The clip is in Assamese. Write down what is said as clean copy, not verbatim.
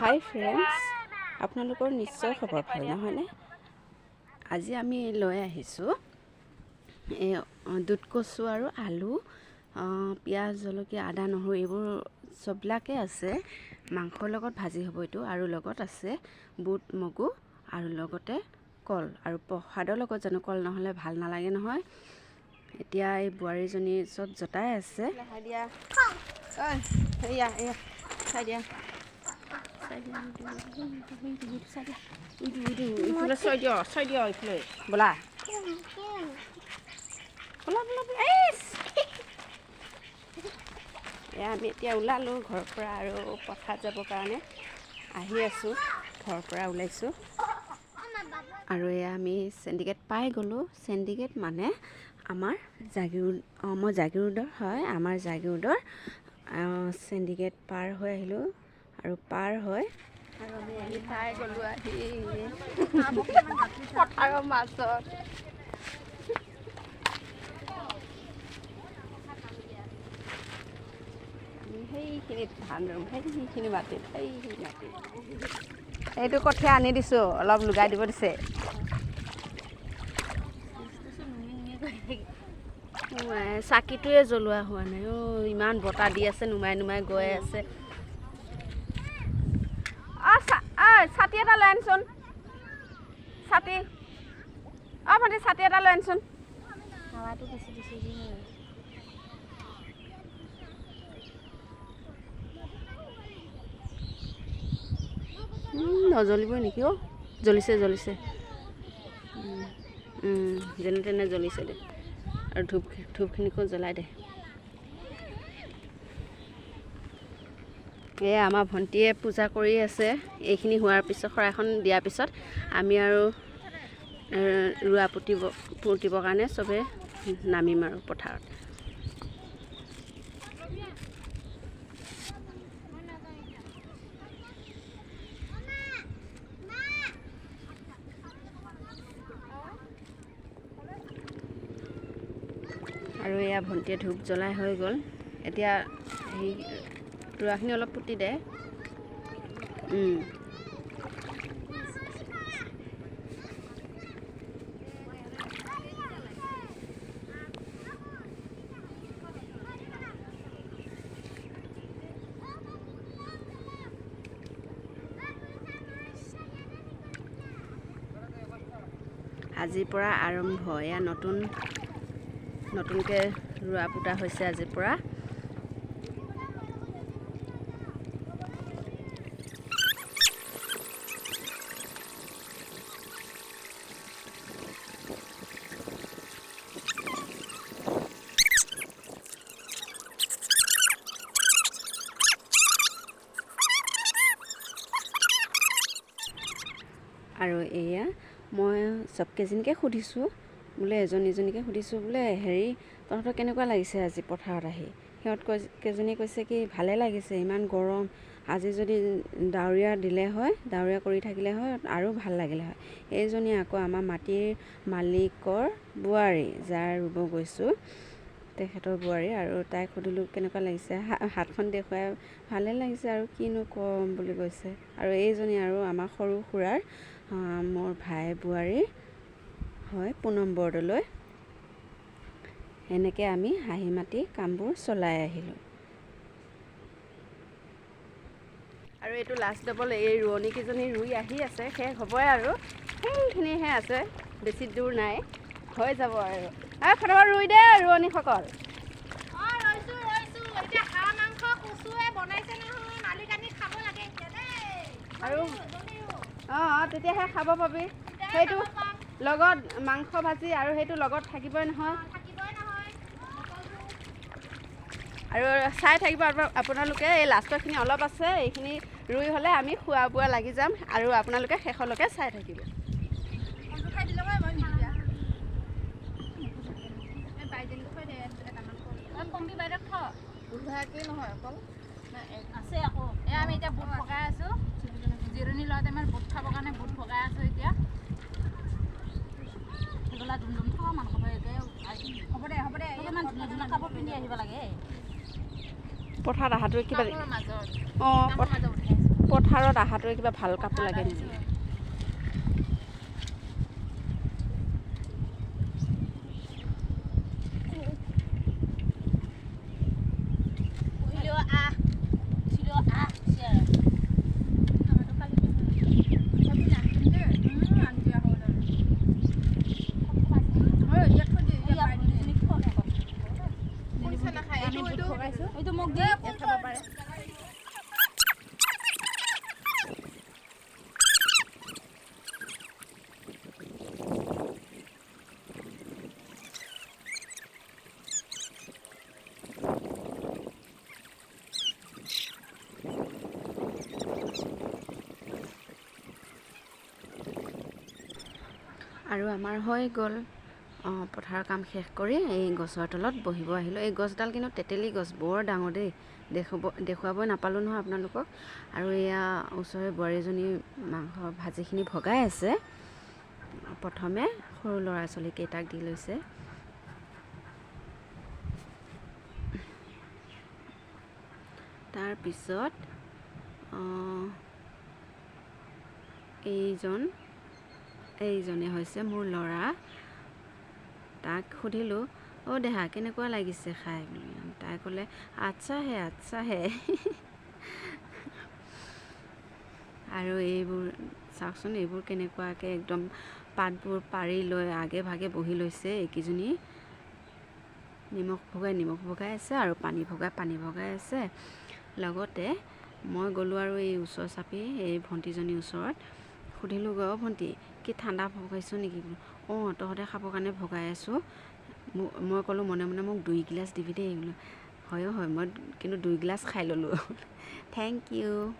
হাই ফ্ৰেণ্ডছ, আপোনালোকৰ নিশ্চয় খবৰ ভাল নহয়নে? আজি আমি লৈ আহিছোঁ এই দুধ কচু আৰু আলু, পিঁয়াজ, জলকীয়া, আদা, নহৰু এইবোৰ চববিলাকে আছে। মাংসৰ লগত ভাজি হ'ব এইটো, আৰু লগত আছে বুট, মগু আৰু লগতে কল। আৰু প্ৰসাদৰ লগত জানো কল নহ'লে ভাল নালাগে নহয়। এতিয়া এই বোৱাৰীজনী চব জতাই আছে। দিয়া এয়া এয়া চাই দিয়া, ইফালে চাই দিয়া, চাই দিয়া ইফালে, ব'লা ব'লা ব'লা ব'লা। এয়া আমি এতিয়া ওলালোঁ ঘৰৰ পৰা আৰু পথাৰত যাবৰ কাৰণে আহি আছোঁ, ঘৰৰ পৰা ওলাইছোঁ। আৰু এয়া আমি চেণ্ডিকেট পাই গ'লোঁ। চেণ্ডিকেট মানে আমাৰ জাগিৰোড, মই জাগিৰোডৰ হয়, আমাৰ জাগিৰোডৰ চেণ্ডিকেট পাৰ হৈ আহিলোঁ। আৰু পাৰ হৈ আৰু আমি আহি পাই গ'লোঁ আহি পথাৰৰ মাজত। আমি সেইখিনিত ধান ৰুম, সেইখিনি মাটিত, সেইখিনি মাটিত এইটো কঠীয়া আনি দিছোঁ, অলপ লগাই দিব দিছে। চাকিটোৱে জ্বলোৱা হোৱা নাই। অ' ইমান বতাহ দি আছে, নুমাই নুমাই গৈ আছে। ছাতি এটা লৈ আনচোন, ছাতি। অ' ভণ্টি, ছাতি এটা লৈ আনচোন। নজ্বলিবই নেকি? অ' জ্বলিছে জ্বলিছে, যেনে তেনে জ্বলিছে দে। আৰু ধূপখিনিকো জ্বলাই দে। এয়া আমাৰ ভণ্টিয়ে পূজা কৰি আছে। এইখিনি হোৱাৰ পিছত, শৰাইখন দিয়াৰ পিছত আমি আৰু ৰোৱা পুতিবৰ কাৰণে চবে নামিম আৰু পথাৰত। আৰু এয়া ভণ্টিয়ে ধূপ জ্বলাই হৈ গ'ল। এতিয়া সেই ৰোৱাখিনি অলপ পুতি দে। আজিৰ পৰা আৰম্ভ, এয়া নতুনকৈ ৰোৱা পোতা হৈছে আজিৰ পৰা। আৰু এয়া মই চবকেইজনীকে সুধিছোঁ, বোলে এজনী এজনীকে সুধিছোঁ, বোলে হেৰি তহঁতৰ কেনেকুৱা লাগিছে আজি পথাৰত আহি? সিহঁত কেইজনীয়ে কৈছে কি ভালে লাগিছে, ইমান গৰম, আজি যদি ডাৱৰীয়া দিলে হয়, ডাৱৰীয়া কৰি থাকিলে হয় আৰু ভাল লাগিলে হয়। এইজনী আকৌ আমাৰ মাটিৰ মালিকৰ বোৱাৰী, যাৰ ৰুব গৈছোঁ তেখেতৰ বোৱাৰী। আৰু তাইক সুধিলোঁ কেনেকুৱা লাগিছে, হাতখন দেখুৱাই ভালে লাগিছে আৰু কিনো ক'ম বুলি কৈছে। আৰু এইজনী আৰু আমাৰ সৰু খুৰাৰ মোৰ ভাই বোৱাৰী হয়, পুনম বৰদলৈ। এনেকৈ আমি হাঁহি মাতি কামবোৰ চলাই আহিলোঁ। আৰু এইটো লাষ্ট ডবল, এই ৰোৱনীকেইজনী ৰুই আহি আছে, শেষ হ'বই আৰু, সেইখিনিহে আছে, বেছি দূৰ নাই, হৈ যাব আৰু। ফটাফট ৰুই দে ৰোৱনীসকল। আৰু অঁ তেতিয়াহে খাব পাবি। সেইটো লগত মাংস ভাজি আৰু সেইটো লগত থাকিবই নহয়। আৰু চাই থাকিব আপোনালোকে, এই লাষ্টৰখিনি অলপ আছে, এইখিনি ৰুই হ'লে আমি খোৱা বোৱা লাগি যাম। আৰু আপোনালোকে শেষলৈকে চাই থাকিব। আমি এতিয়া বুট ভগাই আছোঁ, জিৰণি লোৱা টাইমত বুট খাবৰ কাৰণে বুট ভগাই আছোঁ এতিয়া। পথাৰত অহাটো কিবা অঁ পথাৰত অহাটোৱে কিবা ভাল কাপোৰ লাগে নেকি? আৰু আমাৰ হৈ গ'ল পথাৰৰ কাম শেষ কৰি এই গছৰ তলত বহিব আহিলোঁ। এই গছডাল কিন্তু তেতেলী গছ, বৰ ডাঙৰ দেই, দেখুৱাবই নাপালোঁ নহয় আপোনালোকক। আৰু এয়া ওচৰৰে বোৱাৰীজনী মাংস ভাজিখিনি ভগাই আছে, প্ৰথমে সৰু ল'ৰা ছোৱালীকেইটাক দি লৈছে। তাৰপিছত এইজনে হৈছে মোৰ ল'ৰা। তাক সুধিলোঁ, অ' দেহা কেনেকুৱা লাগিছে খাই বুলি। তাই ক'লে আচ্ছা হে আচ্ছা হে। আৰু এইবোৰ চাওকচোন, এইবোৰ কেনেকুৱাকৈ একদম পাতবোৰ পাৰি লৈ আগে ভাগে বহি লৈছে এইকেইজনী। নিমখ ভগাই নিমখ ভগাই আছে আৰু পানী ভগাই পানী ভগাই আছে। লগতে মই গ'লোঁ আৰু এই ওচৰ চাপি এই ভণ্টিজনীৰ ওচৰত সুধিলোঁ গৈ, অ' ভণ্টি কি ঠাণ্ডা ভগাইছ নেকি বোলো। অঁ তহঁতে খাবৰ কাৰণে ভগাই আছোঁ। মই ক'লোঁ মনে মনে মোক 2 গিলাচ দিবি দেই বোলো। হয় হয়, মই কিন্তু 2 গিলাচ খাই ল'লোঁ। Thank U.